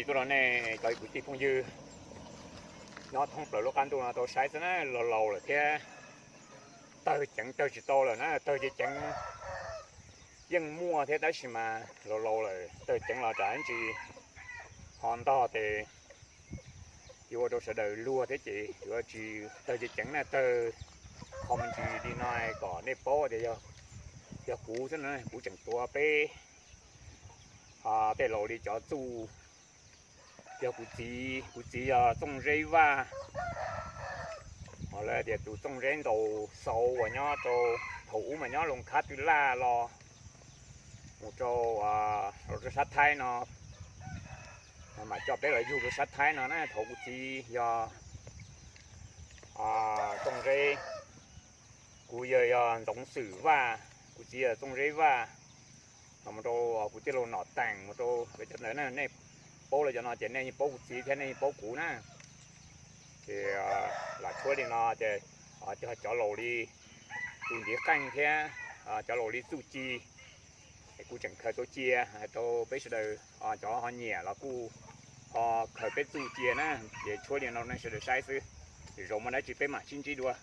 Ntuj no nej cov kwv tij phooj ywg nyob thoob plaws lub qab ntuj no tau saib xwb na, laus laus lawm thiab tawg ceev tawg tsis tau lawm na, tawg ceev ceev yeej muaj thiab tab sis mas laus laus lawm tawg ceev los tsam ntsis ho ntog ces yuav ua rau sawv daws luag thiab ces yuav tsis tawg ceev ceev na, tawg qho me ntsis li no kom nej paub tias yog kuv xwb na, kuv tseem tuav peb tej laus li cov txuj, yog kuv txiv, kuv txiv yog Txooj Zeb Vaj, lawv tias tus Txooj Zeb ntaus xauv uas nyob rau thaum ub mas nyob Loos Khab Twj Laj los mus rau, rau sab Thaib no, mam coj peb los yug rau sab Thaib no na. Thaum kuv txiv yog Txooj Zeb, kuv yawg yog Ntxoov Xwm Vaj, kuv txiv yog Txooj Zeb Vaj, mus rau kuv tij laug Nom Teem, mus rau cov ntawd na, nej paub lawv cov no ces nej yeej paub kuv txiv thiab nej yeej paub kuv na. Ces lam tshuab li no ces cov laus li tus ntiv qeej thiab cov laus li txuj ci, es kuv tseem khaws tau cia rau peb sawv daws, cov ho nyiam los kuj ho khaws peb txuj cia na. Ces tshuab li no nej sawv daws saib xwb, ces zaum muaj dab tsi peb mam sib ntsib dua.